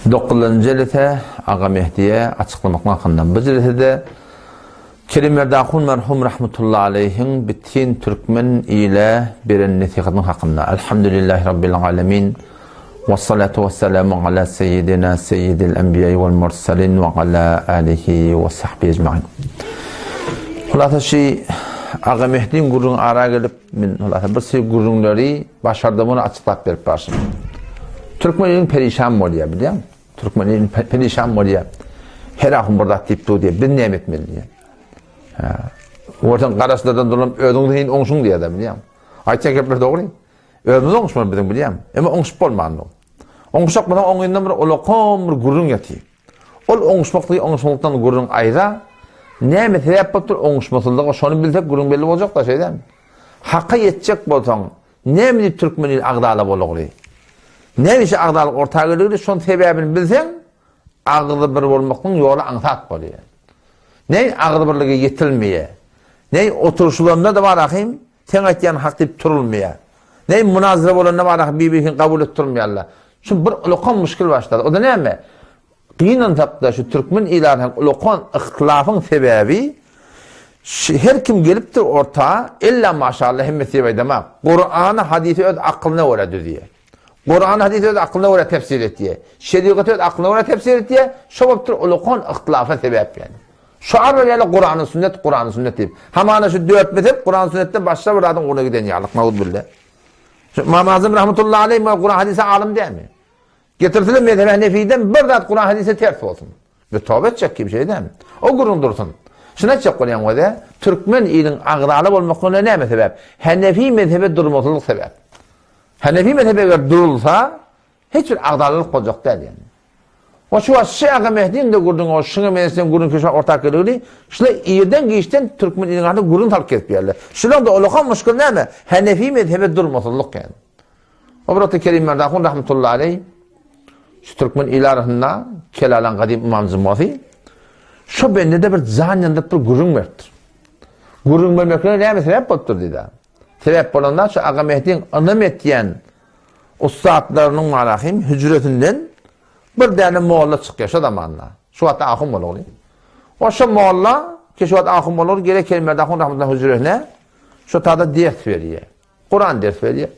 Dokuzynjy jelese Aga Mehdiýe açyklamaklyk hakynda. Bu jelesede Kerimberdi ahun merhum rahmetullahi aleýhiň bitin türkmen ile beren nesihatynyň hakynda. Elhamdülillahi Rabbil alemin. We salatu we selamu ala seyyidina seyyidil enbiýai wal mursalin we ala alihi we sahbihi ecmain. Hulasa şi Aga Mehdiň gürrüňi ara gelip, men hulasa bir sürü gürrüňleri başardym ony açyklap berip barşym. Türkmen ilin perişan bolýar, bilýäňmi? Türkmen ilin perişan bolýar. Her ahun bir zat diýip dur diýip, biz näme etmeli diýýär. Hä. Görseň garaşlardan durup özüňiz hin oňşuň diýýär-de, bilýäňmi? Aýtýan gepler dogry. Özümiz oňuşmaly biziň bilýäňmi? Emma oňşup bolmandyr. Oňşak bolsaň oňyndan bir ulakan bir gürrüň ýatyr. Ol oňuşmaklygy oňuşmalykdan gürrüň aýra, näme sebäp bolupdyr oňuşmasyzlyga şony bilsek gürrüň belli boljak-da şeýdämi? Haka ýetjek bolsaň, näme diýip türkmen ili agzala bolugly? Näme işe agzalyk orta geligli şoň sebäbini bilseň, agzy bir bolmaklygyň ýoly aňsat bolýar. Neý agzybirlige ýetilmeýär? Neý oturyşylanda-da bar ahym, Seň aýtýan hak diýip turulmaýar. Neý munazara bolanda bar ahym bir-birini kabul edip durmaýarlar. Şu bir ulakan muşkil başlady. O-da näme? Gynansakda şu türkmen ilatynyň ulakan yhtilafyň sebäbi her kim gelipdir orta, ella maşallah hemmesi diýip aýdamak. Kurany, hadysy öz aklyna görä düzýär. Kurany, hadysy öz aklyna görä tefsir etýär. Şerigaty öz aklyna görä tefsir etýär. Şo bolupdyr ulakan yhtilafa sebäp ýani. Şu arra ýaly Kurany sünnet, Kurany sünnet diýip. Hamana şu dört mezhep Kurany sünnetden başga bir zadyň ugruna giden ýalyk, nauzubilla. Şu Ymam Azam rahmetullahi aleýh Kuran hadise alym dälmi? Getirseler mezhebi Hanefiden bir zat Kuran hadise ters bolsun. Bir toba etjek kim şey dälmi? O gürrüň dursun. Şuny aýtjak bolýan weze, türkmen iliň agzaly bolmaklygyna näme sebäp? Hanefi mezhebe durmasyzlyk sebäp. Hanefi mezhebe eger durulsa, hiç bir agzalylyk boljak däl ýani. O şu wagt şu Aga Mehdiň de gürrüň o şuňa meňzeşen gürrüň köşe ortak geligini, şular irden giçden türkmen iliň arasynda gürrüň salyp gezip ýörler. Şulaň da ulakan muşkul näme? Hanefi mezhebe durmasyzlyk ýani. O bir wagtda Kerim Merdi ahun rahmetullahi aleý şu türkmen ili arasynda Kelalan gadym ymam jumgasy şu bendede bir jan ýandyryp bir gürrüň beripdir. Gürrüň bermeklige näme sebäp bolupdyr diýdi. Sebäp bolanda şu Aga Mehdiň ynam etýän ussatlarynyň malahym hüjresinden bir däne molla çykýar şo zamanda. Şu wagtda ahun bolugly. O şo molla ki şu wagt ahun bolugly gerek Kerim Merdi ahun rahmetullahi hüjresine şo tada ders berýär. Kuran ders berýär.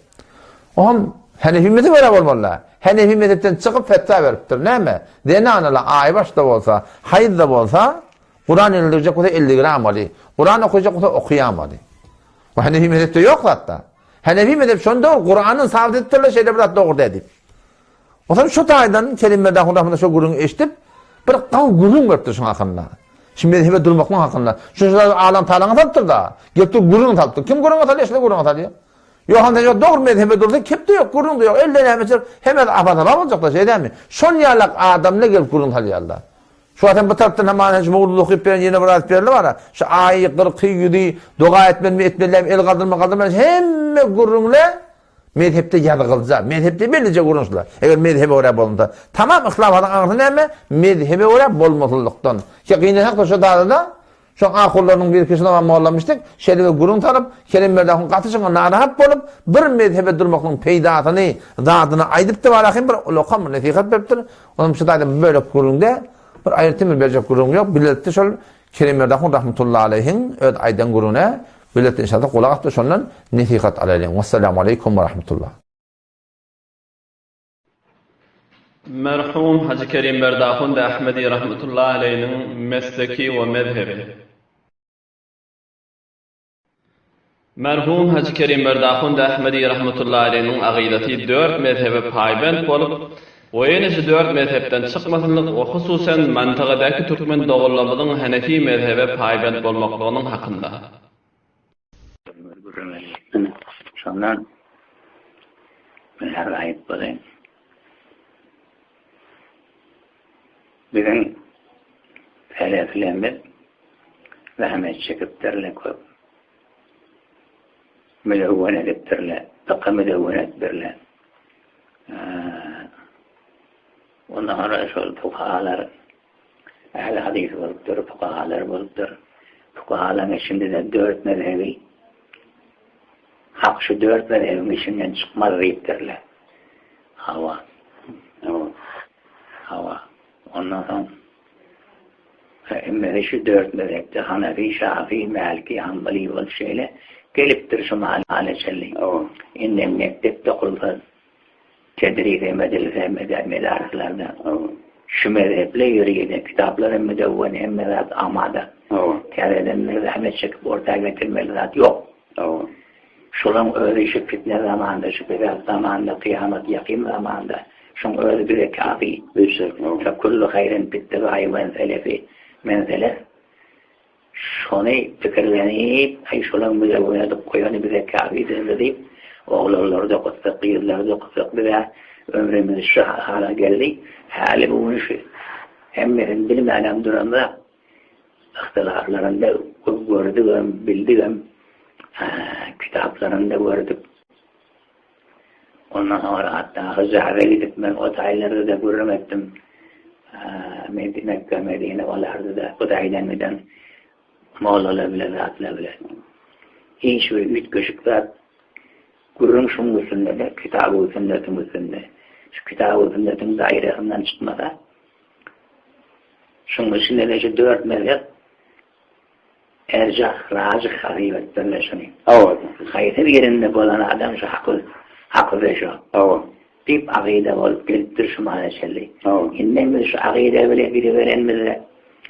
Oňam Hanefi mezhebe görä bolmaly. Hanefi mezhepden çykyp fetwa beripdir. Näme? Zenanalar aýbaş-da bolsa, haýyz-da bolsa, Kuran ildirjek bolsa ildiramaly. Kuran okajak bolsa okaýamaly. Bu Hanefi mezhepde ýok zatda. Hanefi mezhep şonda dogry, Kuranyň sabyt edipdirler, şeýle bir zat dogry däl diýip. Onsoň şu taýdan Kerim Merdan Rahmetullah şo gürrüňi eşidip, bir gawy gürrüň beripdir şuň hakynda. Şu mezhebe durmaklyň hakynda. Şu şu alam talaňa salypdyr da. Gelip dur gürrüň salypdyr. Kim gürrüňe salýar, şular gürrüňe salýar. Ýok, onda ýok, dogry mezhebe dursa kep-de ýok, gürrüň-de ýok. Elde näme çyk, hemmesi apa-sapa boljakda, şeý dälmi? Şon ýalak adamlar gelip gürrüň salýarlar. Şu wagt hem bu tarapdan hem ana şu mowzugy okyp beren ýene bir aýdyp berli bar. Şu aýy, kyrky, ýüzi, doga etmelimi, etmeli dälmi, el galdyrma, galdyrma, hemme gürrüňler Mezhepde ýazgylja, mezhepde bellije gürrüň şular. Eger mezhebe görä bolmasa, tamam yhlafatyň aňyrsy näme? Mezhebe görä bolmasyzlykdan. Ki gynansak-da şo dada-da, şoň ahunlarynyň biri ki şo zaman mollamyşdyk, şeýle bir gürrüň salyp, Kerimberdi ahun gaty şoňa narahat bolup, bir mezhebe durmaklygyň peýdasyny, zadyny aýdypdy barahym bir ulakam bir nesihat beripdir. Onuň şu taýda bir bölek gürrüňde bir aýratyn bir berjek gürrüňim ýok, bilelikde şol Kerimberdi ahun rahmetullahi aleýhiň öz aýdan gürrüňine Bilet inşallah gulak asdy şondan nesihat alalyň. Wessalamu aleýkum we rahmetullah. Merhum Hajy Kerimberdi ahund Ahmedi rahmetullahi aleýhiniň mesleki we mezhebi. Merhum Hajy Kerimberdi ahund Ahmedi rahmetullahi aleýhiniň agydasy dört mezhebe paýbent bolup we ýene şu dört mezhepden çykmasynlyk we hususan mantagadäki türkmen doganlarymyzyň hanefi mezhebe paýbent bolmaklygynyň hakynda. Şondan men häzir aýdyp bolaýyn. Biziň seleflerimiz zähmet çekipdirler köp. Müdewwen edipdirler, pyky müdewwen edipdirler. Ondan soňra şol fukahalar ähli hadys bolupdyr, fukahalar bolupdyr. Fukahalaryň içinde-de dört mezhebi hak şu dört mezhebiň içinden çykmaz diýipdirler. Hawa. Hawa. Ondan soň hemmesi şu dört mezhepde Hanefi, Şafi, Mäliki, Hanbali bolup şeýle gelipdir şu mahala çenli. Indem mekdepde okulsa, tedris hem edilse medarislarda şu mezheple ýörite kitaplar hem müdewwen hemme zat amada. Täzeden bir zähmet çekip orta getirmeli zat ýok. Şolaň özi şu fitne zamanynda, şu fesat zamanynda, kyýamat ýakyn zamanynda şoň özi bize kafi. Fe kullu haýrin bittiba'i men selefi, men selef. Şony pikirlenip, aý şolaň müdewwen edip goýany bize kafidir diýip, oglanlary-da okatsak, gyzlary-da okatsak biz-ä ömrümiz şu hala geldi. Häli bu gün şu hemmesini bilmänem duramzok. Yhtylaflaryny-da gördügem, bildigem, kitaplaryny-da gördük. Ondan soňra hatda Hyjaza gidip men o taýlarda-da gürrüň etdim. Mekge, Medine olarda-da bu taýdan giden mollalar bilen, zatlar bilen. Hiç bir üýtgeşik zat gürrüň şuň üstünde-de, kitaby sünnetiň üstünde. Şu kitaby sünnetiň daýrasyndan çykmasa, Şunuň içinde-de şu dört mezhep erjah, rajyh hasyp etdirler şuny. Hawa. Haýsy birinde bolan adam şu haky, hakyda şu. Hawa. Diýip akyda bolup gelipdir şu mahala çenli. Hawa. Indem biz şu akyda bile gidiberenimizde,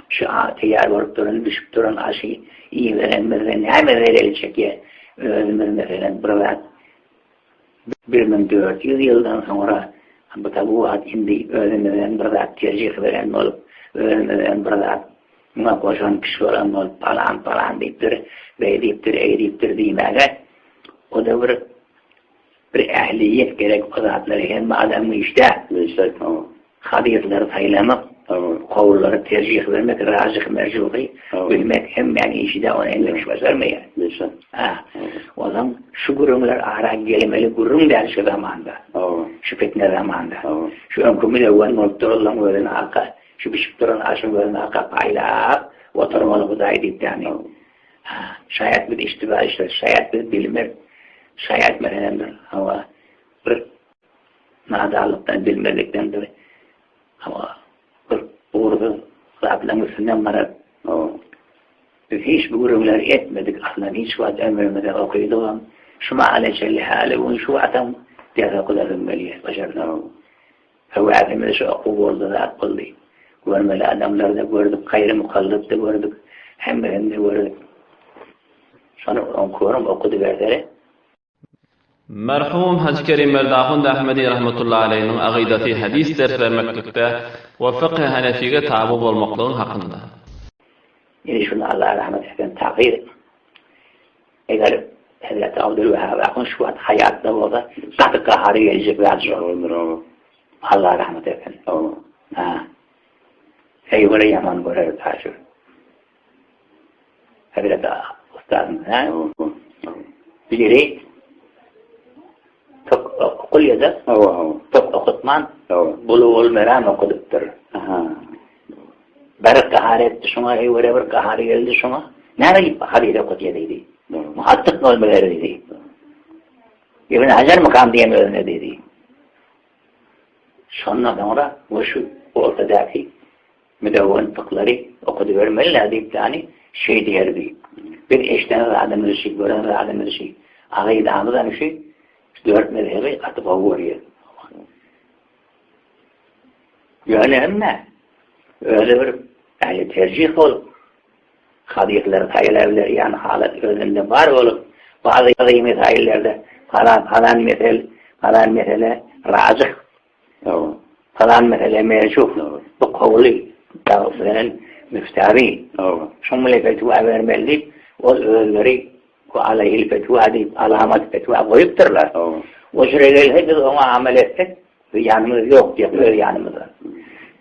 şu taýýar bolup duran, bişip duran aşy iýiberenimizde näme zelel çekýär? Özümiz meselem bir zat 1400 ýyldan soňra bu tabuat indi özümizden bir zat terjih beren bolup, özümizden bir zat muňa goşan kişi bolan bolup, palan-palan diýipdir, beý diýipdir, eý diýipdir diýmäge, o-da bir bir ähliýet gerek o zatlary hemme adamyň işi däl. Hadyslary saýlamak, kowullary terjih bermek, rajyh-merjuhy bilmek hemmäň işi-dä, ony hemme kişi başarmaýar. Hä. Onsoň şu gürrüňler ara gelmeli gürrüň däl şu zamanda. Şu fitne zamanda. Şu öňki mülewwen bolup duranlaryň özüni arka, şu bişip duran aşyň özüni arka paýlap oturmaly Hudaý diýip ýagny. Hä. Şaýat biz iştiba işleris, şaýat biz bilmeris. Şaýat meselem bir, hawa, bir Nadanlykdan, bilmezlikden bir hawa, bir ugursyz zatlaryň üstünden baryp, biz hiç bu gürrüňleri etmedik, aslan hiç wagt ömrümizde okydygam, şu mahala çenli häli gün şu wagtam ders okudasym gelýär, başarsam. Höwesimiz şu okuw boldy, zat boldy. Görmeli adamlary-da gördük, gaýry mukallyt-da gördük, hemmesini-de gördük. Şony oňkörüň okudybersere. Merhum Hajy Kerim Merdahund Ahmedi rahmetullahi aleýhiniň agydasy hadys ders bermeklikde we fykhy hanefige taby bolmaklygyň hakynda. Ine şunda Allah rahmet etsin takyr eger Hezreti Abdülwehhab ahun şu wagt haýatda bolsa gaty gahary geljek zat şo. Allah rahmet etsin. Ha. Heýwere ýaman görer ta şu. Hezreti ustadymyz, hä? Biri tok okulýada, tok okutman, Bulugul Meram okudypdyr. Bir gahar etdi şoňa, eýwere bir gahary geldi şoňa. Näme diýip hadys okudýa diýdi. Muhaddyk bolmaly diýdi. Ibn Hajar mykam diýen özüne diýdi. Şondan soňra we şu ortadaky Müdewwen fyklary okadybermeli-dä diýip ýany şeý diýerdi. Biz eşiden zadymyz şi, gören zadymyz şi. Akydamyzam şi, şu dört mezhebi gaty gowy görýäs. Ýöne hemme özi bir ähli terjih bolup, hadyslary saýlaberýän halat özünde bar bolup, bazy mesaillerde falan falan mesel, falan mesele rajyh Falan mesele merjuh, bu kowly bilen müftabi. Şoň bilen fetwa bermeli diýip, ol özleri we aleýhil fetwa diýip alamat fetwa goýupdyrlar. O jüre gelse biz oňa amal etsek, zyýanymyz ýok diýip öz ýanymyzdan.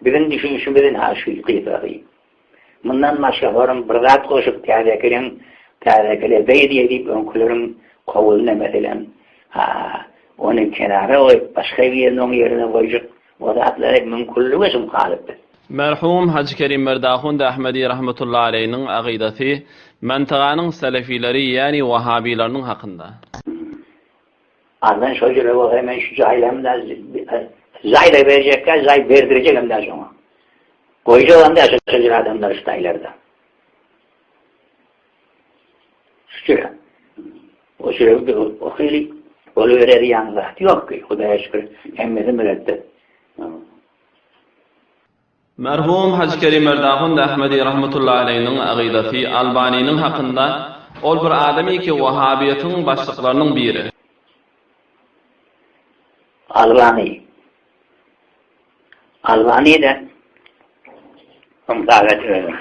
Biziň düşünişimiz ynha şu gysasy. Mundan başga horum bir zat goşup täzekiliň täzekile beý diýe diýip öňküleriň kowulyna meselem ha ony kenara goýup başga birini oň ýerine goýjak o zatlar mümkinlige şum galyp biz. Merhum Hajy Kerim Merdahund Ahmedi rahmetullahi aleýhiniň agydasy Mantaganyň selefileri ýäni wahabileriniň hakynda. Azdan şo ýere bolsa men şu jaýlamda. Jaý-da berjekkä, jaý berdirjegem däl şoňa. Goýjagam däl şo jüre adamlary şu taýlarda. Şu jüre. O jüre o hili boluberer ýaly zat ýok ki, Hudaýa şükür, hemmesi mürettep. Merhum Hajy Kerim Merdahund Ahmedi rahmetullahi aleýhiniň agydasy Albanynyň hakynda, Ol bir adamy ki wahabiýetiň başlyklarynyň biri. Albany. Albany-da ynsap et özüň.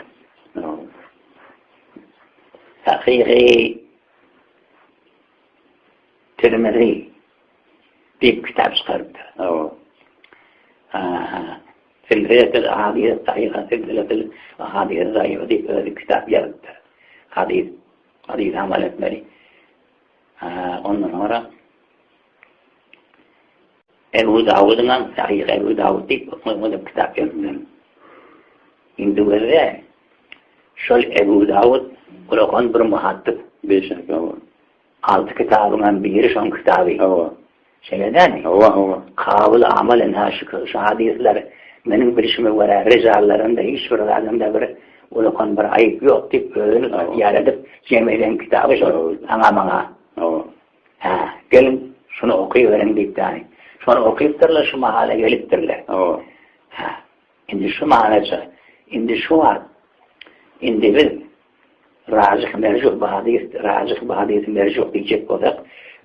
Sahyhy Tirmizi diýip kitap çykarypdyr. Silsiletil ahadis sahyha silsiletil ahadis zaifa diýip özi kitap ýazypdyr. Hadys, hadys amal etmeli. Ondan soňra Ebu Dawudyň hem Sahyh Ebu Dawud diýip oňa kitap ýazypdyr. Indi görä şol Ebu Dawud ulakan bir muhaddis. Beşik, hawa. Alty kitabyň hem biri şoň kitaby. Hawa. Şeýle dälmi? Hawa, hawa. Kabyl amal ynha şu şu hadyslar meniň bilşime görä rijallarynda hiç bir zadynda bir ulakan bir aýyp ýok diýip özüni ygtyýar edip jem eden kitaby şol aňa maňa. Hawa. Hä, geliň şuny okyberiň diýip ýany. Şony okypdyrlar şu mahala gelipdirler. Hawa. Hä. Indi şu mahalaça, indi şu wagt indi biz Rajyh merjuh bu hadys, rajyh bu hadysy merjuh diýjek bolsak,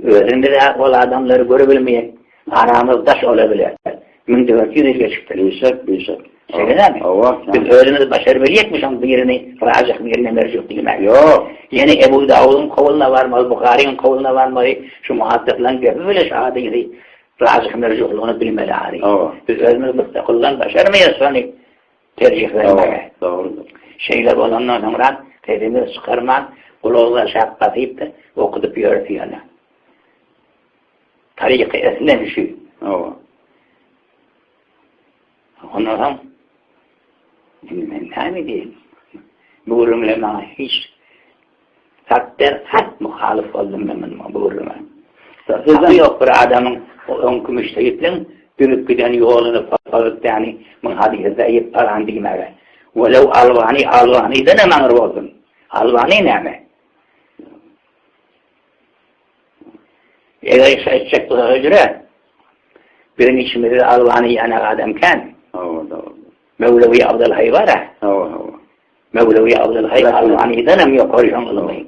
özümiz-ä ol adamlary görübilmeýäs, aramyz daş ola biler. 1400 ýyl geçipdir. Bişek, bişek. Şeýle dälmi? Hawa. Biz özümiz başarybilýäkmi şoň birini rajyh, birini merjuh diýmäge? Ýok. Ýene Ebu Dawudyň kowluna barmaly, Buharyň kowluna barmaly, şu muhaddyslaryň gepi bile şu hadysy rajyh merjuhlygyny bilmeli ary. Hawa. Biz özümiz mustaqyldan başarmaýarys şony. Terjih bermäge. Dogrudyr. Şeýle bolandan soňra sesimizi çykarman, gulagymyzy aşak basyp-da, okudyp ýörüs ýöne. Taryky eslem şu. Hawa. Ondan soň, indi men näme diýeýin? Bu gürrüňler maňa hiç Sat ber sat muhalyf boldum men munuň bu gürrüňe. Haky ýok bir adamyň o öňki müştehitleň düzüp giden ýoluny pozup ýany muň hadysy zaýyp palan diýmäge. Welew Albany Albanydanam aňry bolsun. Albany näme? Eger iş etjek bolsa hödüre. Biziň içimizde Albany ýanak adam kän. Hawa dogry. Mewlewi Abdylhaý bar-a. Hawa hawa. Mewlewi Abdylhaý Albanydan hem ýokary şoň ylmy.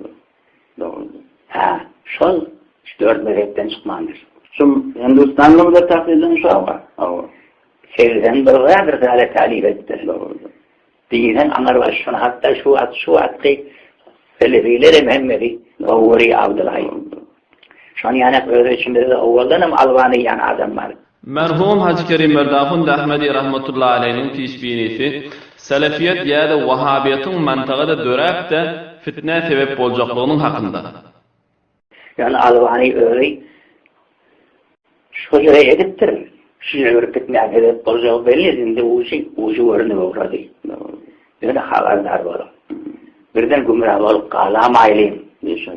Dogrudyr. Hä, şol şu dört mezhepden çykmandyr. Şu Hindistanlydyr takmynan şo? Hawa. Hawa. 81 bir risale talip etdi. Dogrudyr. Diýseň aňyrbaş şony hatda şu wagt şu wagtky selefiler hem hemmesi gowy Abdylhaý. Şony ýanak öz içimizde owaldan hem Albany ýan adam bar. Merhum Hajy Kerim Merdahund Ahmedi rahmetullahi aleýhiniň pişbinisi, Selefiýet ýa-da Wahabiýetiň mantagada döräp-de fitnä sebep boljaklygynyň hakynda. Ýöne Albany özi şo ýere edipdir. Şu ýere bir fitnä sebep boljagy belli, indi ujy ujy görünip ugrady. Ýöne habardar boluň. Birden gümra bolup galamaýlyň.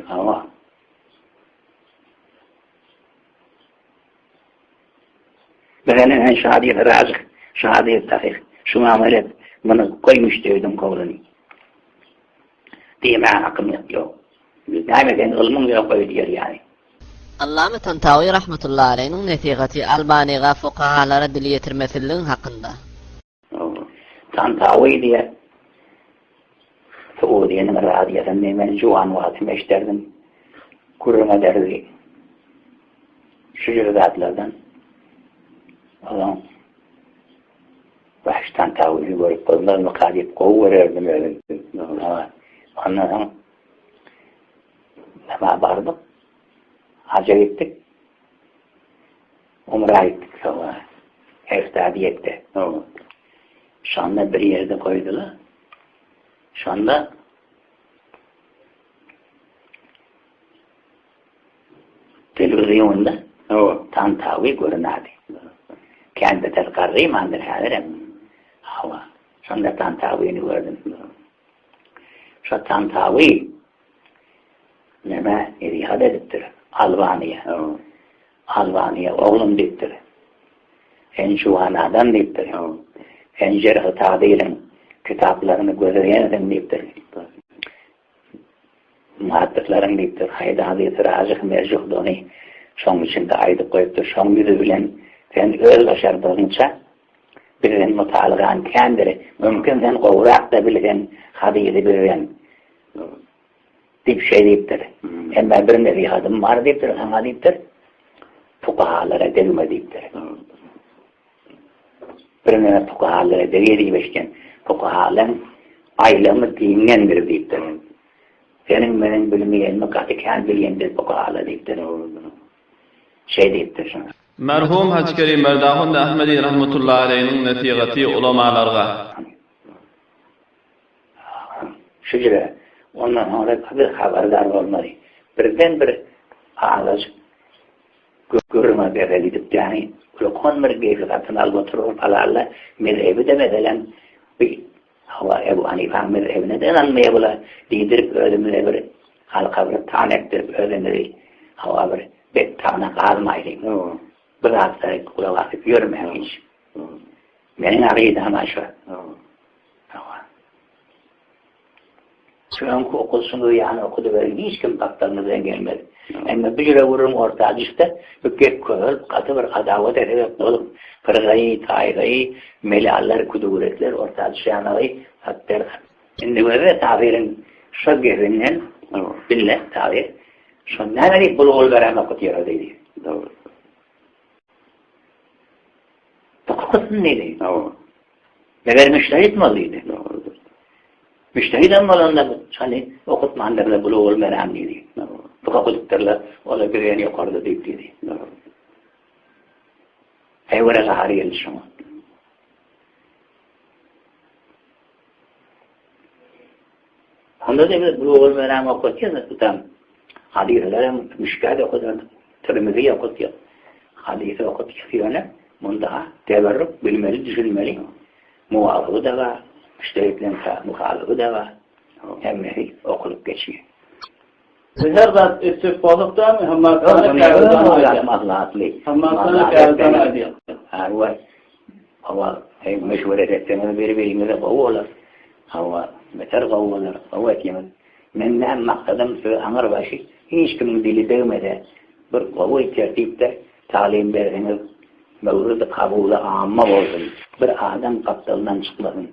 Hawa. Birenen hem şu hadysy rajyh, şu hadysy sahyh, şuňa amal et, muny goý müştehidiň kowluny. Diýmäge hakym ýok. Näme sen ylmyň ýok öýdýär ýaly. Allama Tantawi rahmetullahi aleýhiniň nesihaty Albanyga fukahalara dil ýetirmesizligiň hakynda. Tantawi diýe Saudiýanyň radiosynda men juwan wagtym eşderdim. Gürrüň ederdi. Şu jür zatlardan. Onuň Baş Tantawini görüp bolmazmyka diýip gowy görerdim özüm. Ondan soň Nämä bardyk. Haja gitdik. Umra gitdik soňra. Efdadiýetde. Şonda bir ýerde goýdular. Şonda telewizionda Tantawi görünadi. Kän beter garrymandyr häzirem. Hawa. Şonda Tantawini gördüm. Şo Tantawi Neme nesihat edipdir Albaniýa. Albaniýa oglum diýipdir. Sen juwan adam diýipdir. Sen jerh-i tagdiliň kitaplaryny gözleýänsiň diýipdir. Muhaddyslaryň diýipdir, haýsy hadysy rajyh, merjuhdygyny şoň içinde aýdyp goýupdyr. Şoň ýüzi bilen sen öz başardygyňça bizden mutalagan kändir. Mümkin sen gowrak-da bilseň hadysy bizden. Diýip şeý diýipdir. Emma bir nesihatym bar diýipdir, saňa diýipdir. Fukahalara degme diýipdir. Bir mene fukahalara degýär diýip eşitdim. Fukahalaryň aýlamy giňdendir diýipdir. Seniň meniň bilmeýänimi gaty kän bilýändir fukahalar diýipdir. Şeý diýipdir şoňa. Merhum Hajy Kerim Merdahund Ahmedi rahmetullahi aleýhiniň nesihaty ulamalarga. Şu ýere ondan soňra biz habardar bolmaly. Birden bir azajyk gürrüňe bere gidip ýaňy ulkan bir gepi satyn alyp oturyp palalla mezhebi-de meselem bi hawa Ebu Hanifaň mezhebine-de ynanmaýar bular diýdirip özümize bir halka bir tan etdirip özümizi hawa bir bek tagna gazmaýlyň. Bu zatlara gulak asyp ýörmäň hiç. Meniň akydam-a şo. Hawa. Şu öňki okuwçyňyz ýaly okudyberiň, hiç kim gapdalyňyzdan gelmez. Emma bu ýere gürrüň orta düşse, bu gep köpelip, gaty bir adawata sebäp bolup, pyrgaýy, taýgaýy, melallar, küdügürekler orta düşýänligi hatda Indi gözle Tahyryň şo gepinden diňle Tahyr, şo näme diýip bulgul beremok otyr diýdi. Dogry. Okutsyn diýdi. Hawa. Meger müştehit bol diýdi. Dogrudyr. Müştehidem bolanda şony okutmandyrlar Bulugul Meram diýdi. Bu okudypdyrlar, olar bizden ýokarda diýip diýdi. Dogrudyr. Heýwere gahary geldi şoňa. Onda-da biz Bulugul Meram okatýarys, tutam hadyslarem Müşkat okadardyk, Tirmizi okatýar. Hadysy okatýas ýöne munda teberruk bilmeli, düşünmeli. Muwafygy-da bar, müştehitleň muhalyfy-da bar. Hemmesi okulyp geçýär. Biz her zat etjek bolsak dämi, Hammatana kärizan aýdýar. Maslahatly. Hammatana kärizan aýdýar. Hawa. Hawa, heý, meşweret etseňiz bir-biriňize gowy bolar. Hawa, beter gowy bolar. Gowy etýäňiz. Meň näme maksadym size aňyrbaşy hiç kimiň dili degmese bir gowy tertipde talim berseňiz möwridi kabuly amma bolsun. Bir adam gapdalyndan çykmasyn.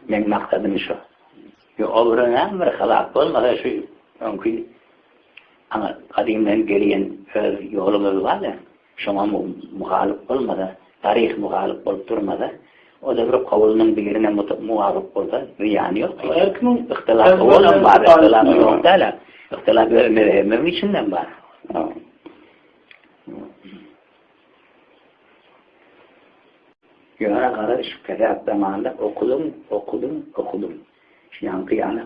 Meň maksadym şo. Ýok, ol bir näme bir hylap bolmasa şu öňki aňa gadymdan gelýän öz ýolumyz bar-da. Şoňa muhalyp bolmasa, taryh muhalyp bolup durmasa, o-da bir kowlunyň birine muwapyk bolsa, zyýany ýok. Her kimiň Yhtylap olam bar, yhtylap ýok däl-ä. Yhtylap öz mezhebimiziň içindem bar. Ýöne garaz şu kesap zamanda okudyň, okudyň, okudyň. Şu ýaňky ýaly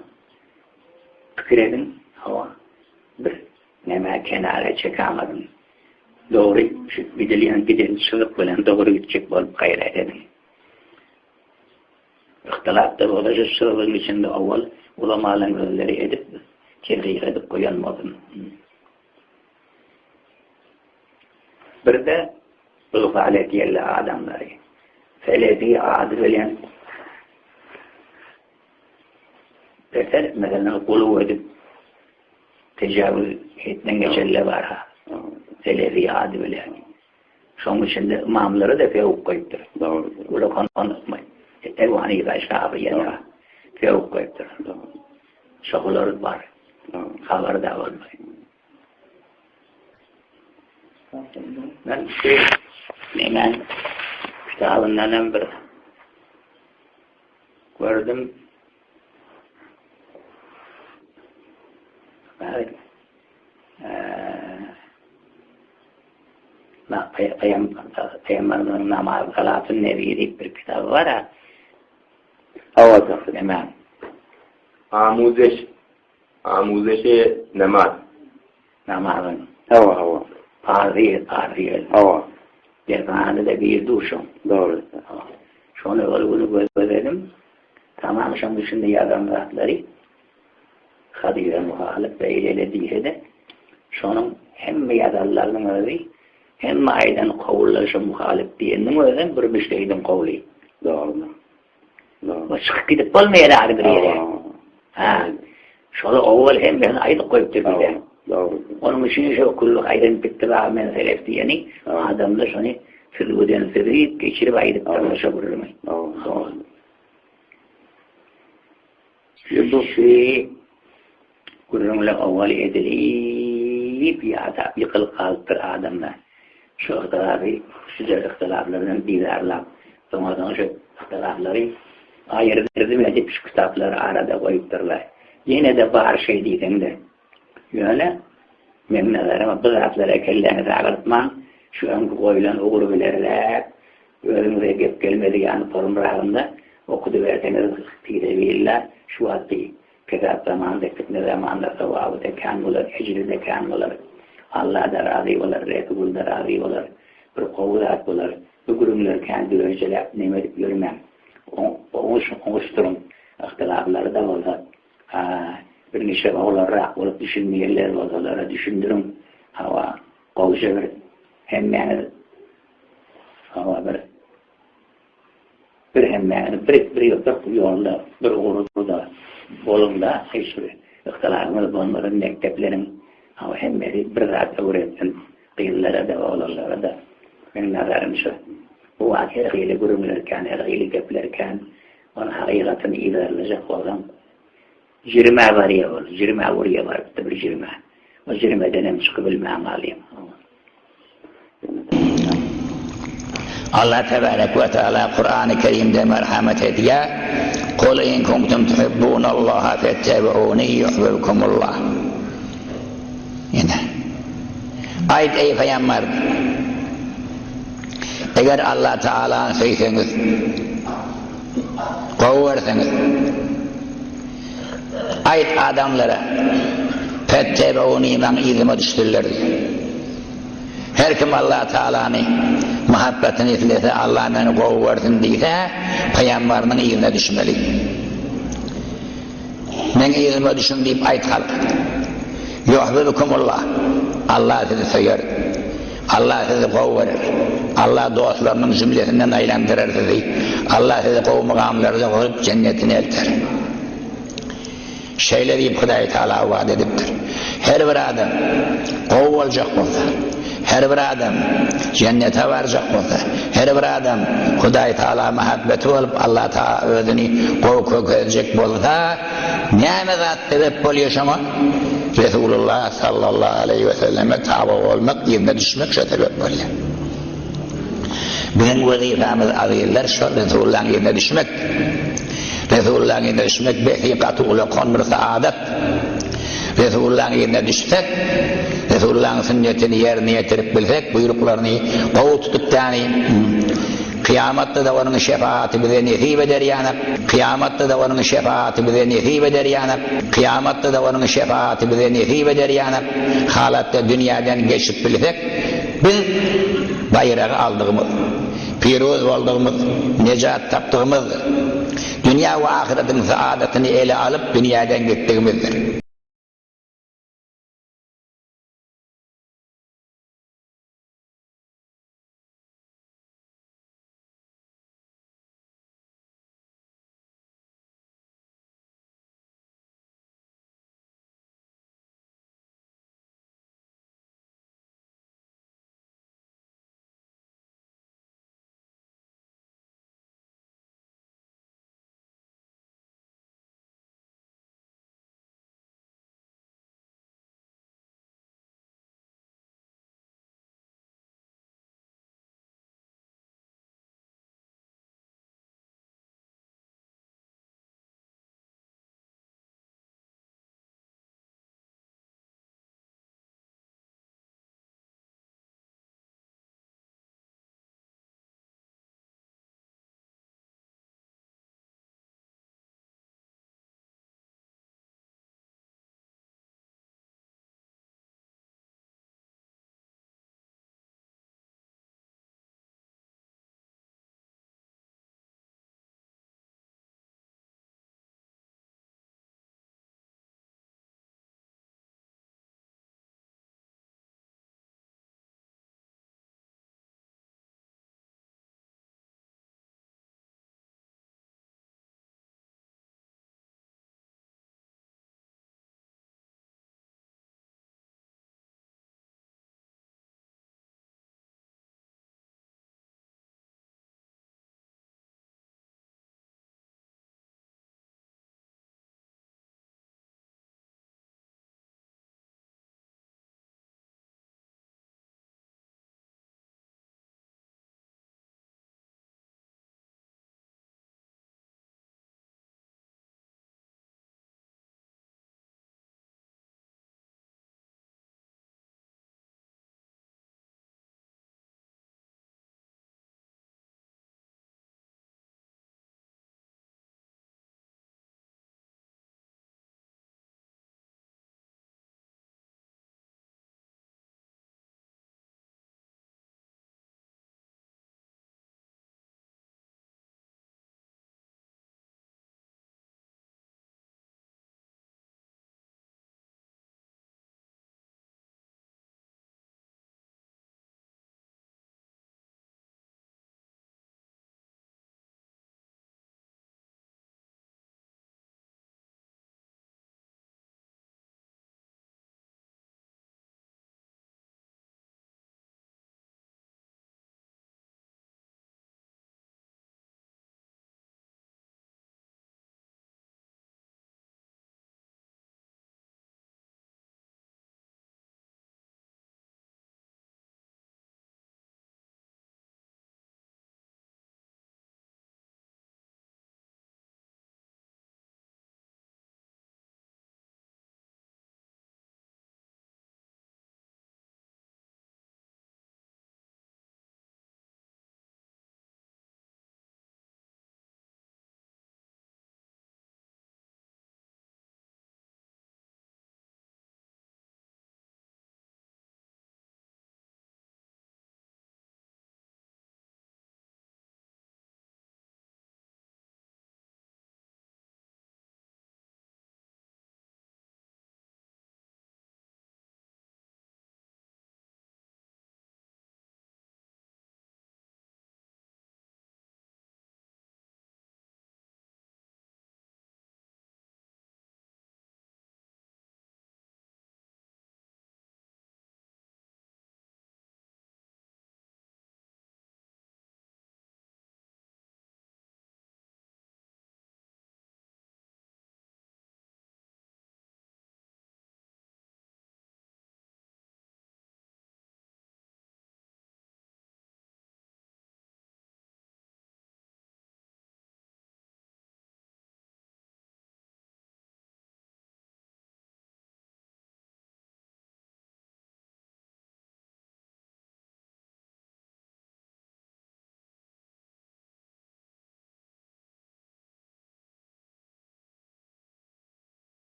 pikir ediň, hawa, bir Nämä kenara çekämediň? Dogry şu gidilýän giden çyzyk bilen dogry gitjek bolup gaýrat ediň. Yhtylap-da bolsa şu çyzygyň içinde owal ulamalaryň özleri edip, terhik edip goýan bolsun. Bir-de ygfal edýärler adamlary. Selefi ady bilen beter meselem guluw edip Tejawüz hetden geçenler bar-ha. Selefi ady bilen. Şonuň içinde ymamlary-da sögüp goýupdyr. Dogrudyr. Ulakan Ebu Hanife, Şafiýe-de sögüp goýupdyr. Şolar bar. Habary-da bolmaý. Men şu nemäň kitabyndanam bir gördüm. Pygamberimiziň namaz salatyn nebi diýip bir kitaby bar ha. Hawa tagsyr. Näme? Amuzeş Amuzeşi namaz. Namazyň. Hawa hawa. Parzyýet parzyýet. Hawa. Derhana-da bir duşuň. Dogry. Şony ol güni gözledim. Tamam şoň içinde ýazan zatlary Hadyra muhalyp beýle-le diýse-de, şonuň hemme ýazanlarynyň özi. Hemme aýdan kowullar şo muhalyp diýeniniň özem bir müştehidiň kowly. Dogry. Dogry. O çykyp gidip bolmaýar ahyry bir ýere. Ha. Şoly owal hemmesini aýdyp goýupdyr bize. Dogry. Onuň üçin şo kullu haýryn bittibagy men selef diýeni adamlar şony süzgüden süzüp geçirip aýdypdyrlar şo gürrüňi. Dogry. Şu gürrüňler owal edilip ýadap ýykylyp galypdyr adamlar. Şu yhtylaby, şu yhtylaplar bilen bizarlap, soňa-soň şu yhtylaplary aýyrdym edip şu kitaplary arada goýupdyrlar. Ýene-de bar şeý diýseň-de. Ýöne, meň nazaryma bu zatlara kelläňizi agyrtmaň, şu öňki goýlan ugur bilerräk, özüňize gep gelmedi ýaly porumragynda okudyberseňiz fisebilla, şu wagtky pesat zamanda, fitne zamanda sogaby-da kän bolar, ejri-de kän bolar. Alla-da razy bolar, Resul-da razy bolar. Bir gowy zat bolar. Bu gürrüňleri kän düwenjeläp neme edip ýörmäň. Oňuşdyryň. Yhtylaplary-da bolsa. Bir niçe oglanrak bolup düşünmeýänler bolsalara düşündiriň. Hawa, gowja bir hemmäňiz hawa bir bir hemmäňiz bir bir bir ýolda bir ugurda boluňda hiç bir yhtylabyňyz bolmasyn mekdepleriň hawa hemmesi bir zat öwretsin gyzlara-da oglanlara-da meň nazarym şu. Bu wagt her hili gürrüňler kän her hili gepler kän. Ol hakykatyny yzarlajak bolsaň, jürimä barýar ol, jürimä urýar barypdy bir jürimä. O jürimedenem çykybilmän galýaň. Allah tebarek we teala Kurany Kerimde merhamet edýär, Kul in kuntum tuhibbunallaha fettebi'uni yuhbibkumullah. Ine. Aýt eý pygamber, eger Allah Taalany söýseňiz, gowy görseňiz, aýt adamlara, Fettebeuni maň yzyma düşsünler diý. Her kim Allah Taalany muhabbatyny islese, Allah meni gowy görsün diýse, pygamberiniň yzyna düşmeli. Meň yzyma düşüň diýip aýt halka. Ýuhbibkumullah, Allah sizi söýer. Allah sizi gowy görer. Allah dostlarynyň jümlesinden aýlandyrar sizi. Allah sizi gowy mugamlarda goýup jennetine elter. Şeýle diýip Hudaý Tagala wada edipdir. Her bir adam gowy boljak bolsa, her bir adam jennete barjak bolsa, her bir adam Hudaý Tagala muhabbeti bolup Allah Tagala özüni gowy kökezjek bolsa, näme zat sebäp bolýar şoňa? Resulullah sallallahu aleýhi we selleme taba bolmak, yzyna düşmek şo sebäp bolýar. Biziň wezipämiz azyzlar şol Resulullahyň yzyna düşmek. Resulullahyň yzyna düşmek besi gaty ulakan bir saadat. Resulullahyň yzyna düşsek, Resulullahyň sünnetini ýerine ýetirip bilsek, buýruklaryny gowy tutup däni, kyýamatda-da onuň şefaaty bize nesip eder ýanak, kyýamatda-da onuň şefaaty bize nesip eder ýanak, kyýamatda-da onuň şefaaty bize nesip eder ýanak, halatda dünýäden geçip bilsek, biz baýragy aldygymyz, piruz boldugymyz, nejat tapdygymyzdyr. Dünýä we ahyretiň saadatyny ele alyp dünýäden gitdigimizdir.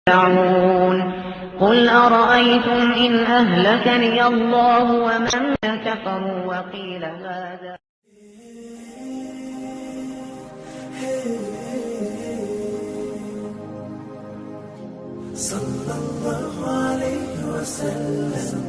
ترجعون قل أرأيتم إن أهلكني الله ومن كفروا وقيل هذا صلى الله عليه وسلم.